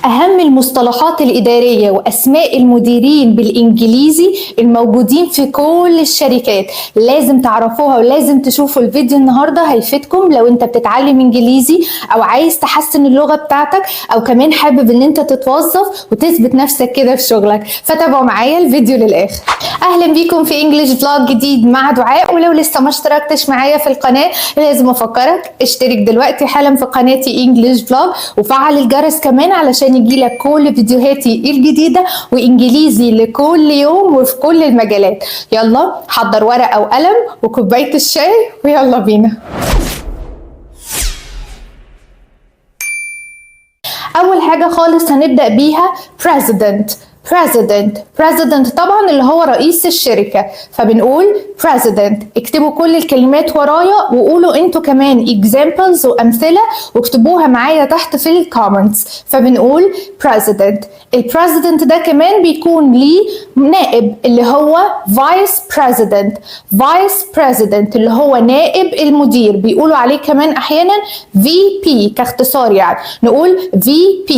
أهم المصطلحات الإدارية وأسماء المديرين بالإنجليزي الموجودين في كل الشركات لازم تعرفوها، ولازم تشوفوا الفيديو النهاردة، هيفيدكم لو انت بتتعلم إنجليزي أو عايز تحسن اللغة بتاعتك أو كمان حابب ان انت تتوظف وتثبت نفسك كده في شغلك. فتابعوا معايا الفيديو للآخر. أهلا بيكم في English vlog جديد مع دعاء. ولو لسه ما اشتركتش معايا في القناة، لازم أفكرك، اشترك دلوقتي حالا في قناتي English vlog وفعل الجرس كمان علشان يجيلك كل فيديوهاتي الجديدة وإنجليزي لكل يوم وفي كل المجالات. يلا حضر ورقة وقلم وكوباية الشاي ويلا بينا. أول حاجة خالص هنبدأ بيها president، president، president طبعا اللي هو رئيس الشركة، فبنقول president. اكتبوا كل الكلمات ورايا وقولوا انتوا كمان examples وأمثلة واكتبوها معايا تحت في ال comments. فبنقول president. ال president ده كمان بيكون ليه نائب اللي هو vice president، vice president اللي هو نائب المدير، بيقولوا عليه كمان احيانا VP كاختصار، يعني نقول VP.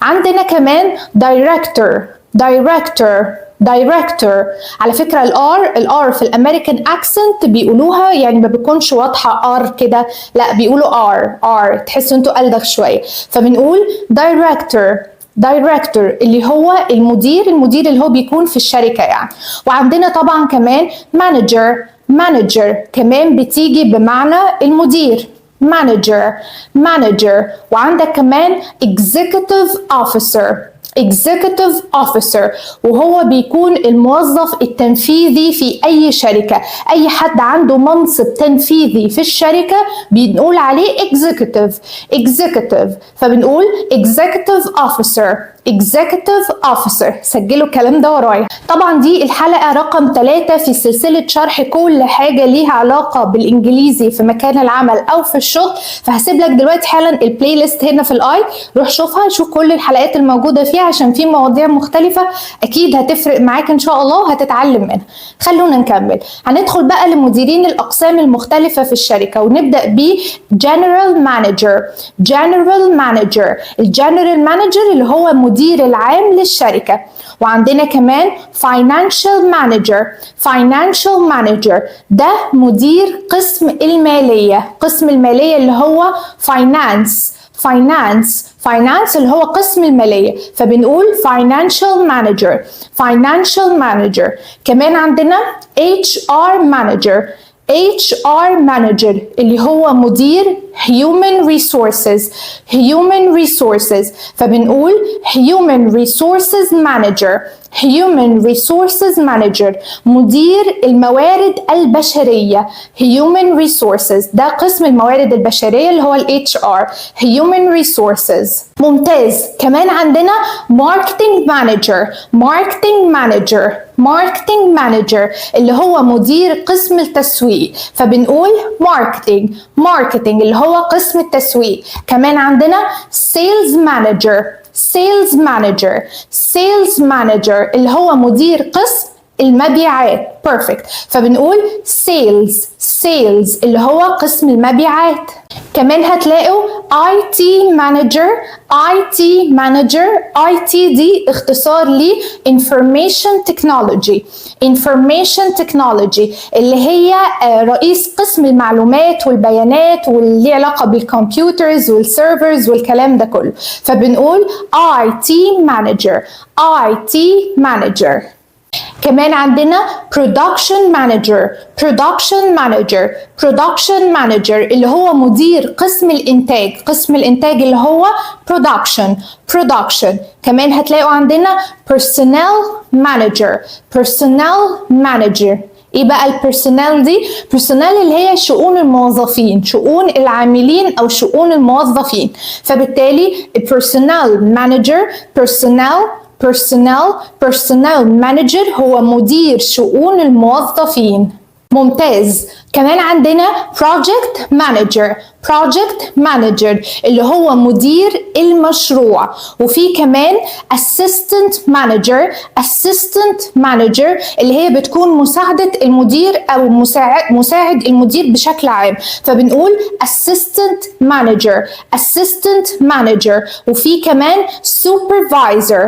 عندنا كمان director، director، director. على فكرة ال R، ال R في ال American accent بيقولوها يعني ما بتكونش واضحة R كده، لا بيقولوا R R، تحسوا انتوا ألدغ شوية. فبنقول director، director اللي هو المدير، المدير اللي هو بيكون في الشركة يعني. وعندنا طبعا كمان manager، manager كمان بتيجي بمعنى المدير، manager، manager. وعندك كمان executive officer، executive officer وهو بيكون الموظف التنفيذي في أي شركة. أي حد عنده منصب تنفيذي في الشركة بنقول عليه executive، executive. فبنقول executive officer، executive officer. سجلوا الكلام ده ورايا. طبعا دي الحلقة رقم 3 في سلسلة شرح كل حاجة ليها علاقة بالإنجليزي في مكان العمل أو في الشغل، فهسيب لك دلوقتي حالا ال playlist هنا في ال i، روح شوفها، شوف كل الحلقات الموجودة فيها عشان في مواضيع مختلفة أكيد هتفرق معاك إن شاء الله وهتتعلم منها. خلونا نكمل. هندخل بقى لمديرين الأقسام المختلفة في الشركة ونبدأ ب General Manager، General Manager. ال general manager اللي هو المدير العام للشركة. وعندنا كمان Financial Manager، Financial Manager ده مدير قسم المالية، قسم المالية اللي هو Finance، Finance، Finance اللي هو قسم المالية، فبنقول Financial Manager، Financial Manager. كمان عندنا HR Manager، HR Manager اللي هو مدير Human Resources، Human Resources، فبنقول Human Resources Manager، Human Resources Manager مدير الموارد البشرية. Human Resources ده قسم الموارد البشرية اللي هو ال HR، Human Resources. ممتاز. كمان عندنا Marketing Manager، Marketing Manager، Marketing Manager اللي هو مدير قسم التسويق، فبنقول Marketing، Marketing اللي هو قسم التسويق. كمان عندنا Sales Manager، Sales Manager، Sales Manager اللي هو مدير قسم المبيعات. perfect. فبنقول sales، sales اللي هو قسم المبيعات. كمان هتلاقوا IT manager، IT manager. IT دي اختصار ل information technology، information technology اللي هي رئيس قسم المعلومات والبيانات واللي ليه علاقة بال computers وال servers والكلام ده كله، فبنقول IT manager، IT manager. كمان عندنا production manager، production manager، production manager اللي هو مدير قسم الإنتاج، قسم الإنتاج اللي هو production، production. كمان هتلاقوا عندنا personnel manager، personnel manager. ايه بقى ال personnel دي؟ personnel اللي هي شؤون الموظفين، شؤون العاملين او شؤون الموظفين، فبالتالي personnel manager، personnel، personnel، personnel manager هو مدير شؤون الموظفين. ممتاز. كمان عندنا HR كمان عندنا project manager، project manager اللي هو مدير المشروع. وفي كمان assistant manager، assistant manager اللي هي بتكون مساعدة المدير أو مساعد المدير بشكل عام، فبنقول assistant manager، assistant manager. وفي كمان supervisor،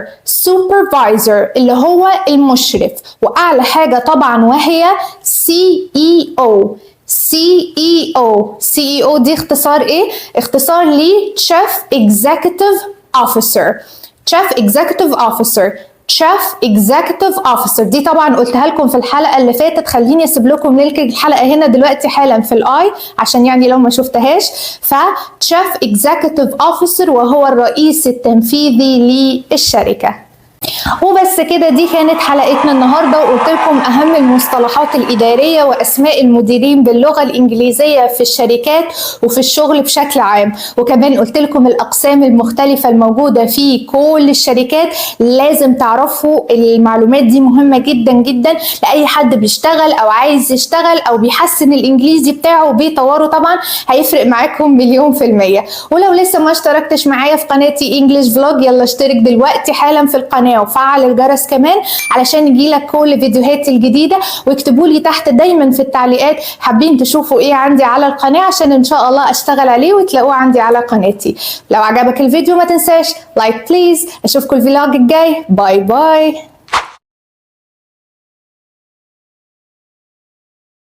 supervisor اللي هو المشرف. وأعلى حاجة طبعا وهي CEO، CEO. CEO دي اختصار ايه؟ اختصار ل Chief Executive Officer، Chief Executive Officer، Chief Executive Officer. دي طبعا قلتها لكم في الحلقة اللي فاتت، خليني اسيب لكم link الحلقة هنا دلوقتي حالا في ال i عشان يعني لو ما شفتهاش. ف Chief Executive Officer وهو الرئيس التنفيذي للشركة. وبس كده، دي كانت حلقتنا النهارده، وقلت لكم اهم المصطلحات الادارية واسماء المديرين باللغة الانجليزية في الشركات وفي الشغل بشكل عام، وكمان قلت لكم الاقسام المختلفة الموجودة في كل الشركات. لازم تعرفوا المعلومات دي، مهمة جدا جدا لاي حد بيشتغل او عايز يشتغل او بيحسن الانجليزي بتاعه وبيطوره، طبعا هيفرق معاكم مليون في المية. ولو لسه ما اشتركتش معايا في قناتي English Vlog، يلا اشترك دلوقتي حالا في القناة وفعل الجرس كمان علشان يجيلك كل فيديوهاتي الجديدة. واكتبوا لي تحت دايما في التعليقات حابين تشوفوا ايه عندي على القناة عشان ان شاء الله اشتغل عليه وتلاقوه عندي على قناتي. لو عجبك الفيديو ما تنساش like please. اشوفكم ال vlog الجاي، bye bye.